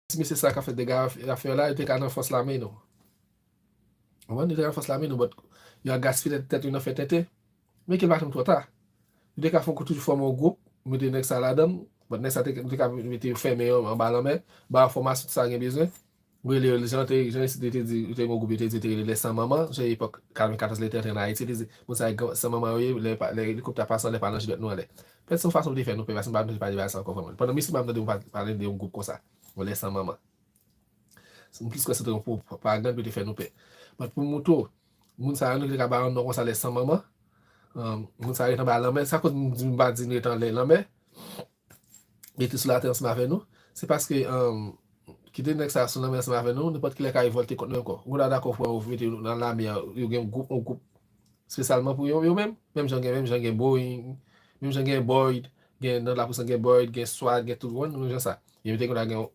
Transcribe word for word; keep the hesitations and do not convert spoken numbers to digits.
si mesye sa k ap fè dega y ap fè la, yo te ka nan fòs lame nou. Ou konprann? Yo te ka nan fòs lame nou, but yo al gaspiye tèt yo nan fè tenten. Men ke l pa janm twò ta. Yo te ka fè yon kou toujou fòme yon gwoup, mete nèg sa ladan l, but nèg sa te, yo te ka mete yo fèmen yo anba lanmè, ba yo enfòmasyon tout sa gen bezwen. Ou rele yo, jan te, jan isit yo te di, yo te gen yon gwoup, yo te di, yo te rele Les Sans Maman, jan epòk katrevenkatòz lè te antre an Ayiti, yo te di, moun sa yo san manman yo ye, lè pa- lè elikoptè ap pase anlè, pa lonje dwèt nou anlè. Petèt se yon fason pou te fè nou pè, paske m pa tande pale de bagay sa ankò vrèman. Pandan misye m pa tande nou pa- pale de yon gwoup konsa, yon Les Sans Maman. M plis kwè se te yon pwopagand pou te fè nou pè. But pou m montre w, moun sa yo, nou te ka ba yo non konsa, Les Sans Maman. Moun sa yo ret anba lanmè. Sa koz m di m pa di nou ret anlè lanmè, rete sou latè ansanm avè nou, se paske kite nèg sa sou lanmè ansanm avè nou, nenpòt kilè ka revòlte kont nou ankò. Ou ta dakò pou yo mete yo nan lame a, yo gen gwoup, yon gwoup espesyalman pou yo, yo menm, menm jan gen, menm jan gen Boeing, menm jan gen Boyd, gen nan lapolis lan gen Boyd, gen swat, gen tout, ou konprann, menm jan sa. Yo mete konn gen